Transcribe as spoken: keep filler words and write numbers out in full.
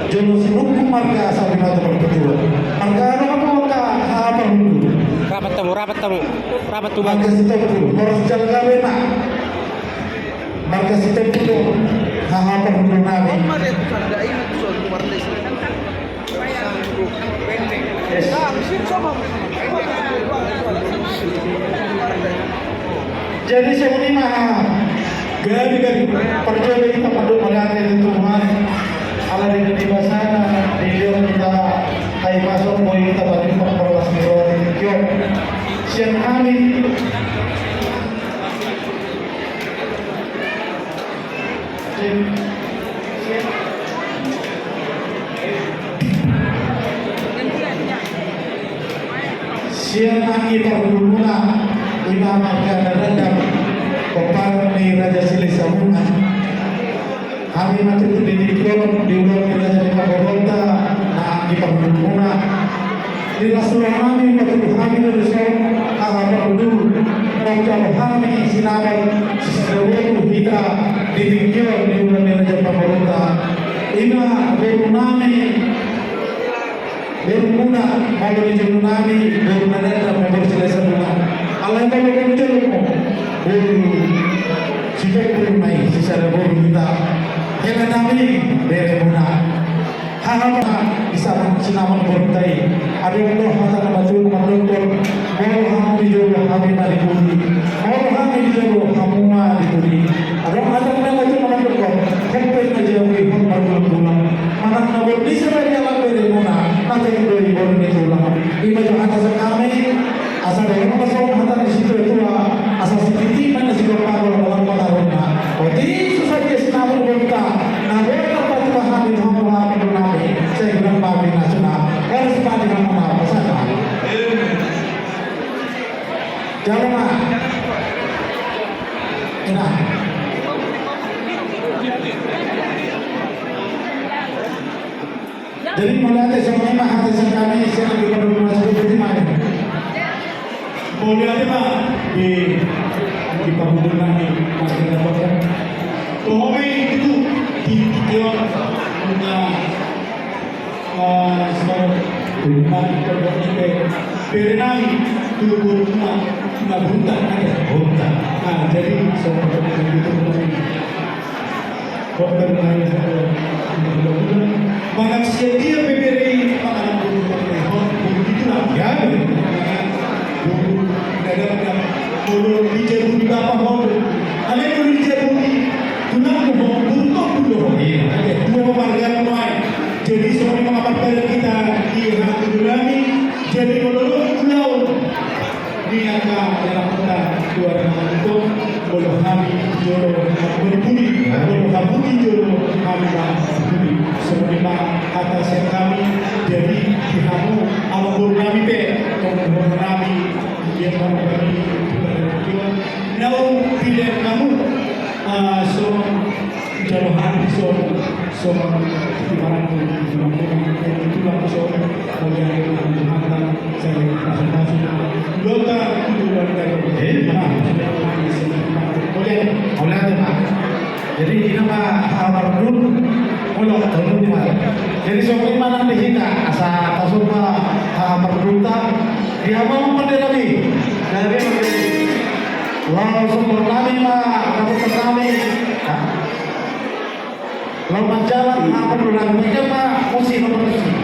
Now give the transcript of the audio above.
Jolo Sinungkun marga Sabinata Perpetua. Marga anu apa marga Haparhundul? Rapat tamu, rapat tamu, rapat tamu. Marga Sitompul, horas jala gabe ma. Marga Sitompul, Haparhundul nami. Jadi songon i ma. Gabe, gabe. Parjolo hita mandok mauliate tu Tuhan. Ala dengan di basana dilehon hita hahipason, boi hita pajumpang parhorasan ni roha di tingki on. Sian hami. Sian anggi parhundulmuna, ima marga Nadandam, pomparan ni Raja Silesabungan. Hami ma tutu di tingki on, di ulaon ni raja ni parboruonta, na anggi parhundulmuna. Di las roha nami, patuduhon hami do dison, Haparhundul, manjalo hami sinamot, sisada boru hita, di tingki on, di ulaon ni raja ni parboruonta. Ima boru nami, borumuna, molo di jolo nami, boru Nadandam, boru Silesabungan. Alai molo di jolo, boru Sitompul ma i, sisada boru hita. Hela nami, beremuna. Haha ma, di sinamot borunta i. Adong do hata na matua na mandok, molo hami di jolo, hami ma di pudi. Molo hami di jolo, hamu ma di pudi. Adong hata na matua na mandok, hompe na jabu i, hot margulang-gulang. Manang na bondisa ma di anak beremuna, na tong do i boru ni tulang. Ima jo hata sian hami. Asa dohonon ma songon hata ni situa-tua, asa sititi ma na sigompa, bola-bola pataruna. Otik so sadia sinamot borunta, na boi na patua hami tu hamu haha parhundul nami, sai godang ma pinasuna. Horas ma di hamu na pasahat. Jalo ma. Enak. Jadi mauliate, songon i ma hata sian hami, sian anggi parhundulmuna, songon i ma. Mauliate ma di anggi parhundulmuna, di anggi parhundulmuna. Boha ma i tutu di tingki on, na, eh, songon i ma, songon i ma, bere nami, tu borumuna, na Bunta, ate, Bunta. Ah, jadi songon i ma tutu. Manang sian dia pe bere i, manang boru ni tulang. Ya, boru Nadandam, molo di jabu ni bapa ho do. Alai molo di jabu ni tulang ho, boru Tompul do ho. Iya. Oke, dua pamarga nai. Jadi songon i ma parpala hita di hata nami. Jadi molo ro ulaon ni angka hela hita tu ari na mangido, molo hami di jolo, hami ma di pudi, molo hamu di jolo, hami ma di pudi. Songon i ma hata sian hami. Jadi di hamu, amangboru nami pe, amangboru nami, dia ma hami di pudi. Naung pilihan hamu, ah, so, jalo hami so, so, di mana pun, di mana pun, di tulang so, mauliate ma di Tuhanta. Sai pasu-pasu. Dota, tujuh bulan dari. Eh, mana? Mauliate. Mauliate, Pak. Jadi, i ma haha parhundul. Molo, tolu, lima. Jadi, songon i ma nang di hita, asa tasupa haha parhundulta. Di hamu ma di rabi. Dari rabi. Laho sumur nami ma, dapot nami. Nah. Laho manjalang, apa dulu lagi, baik apa? Musik, nomor musik.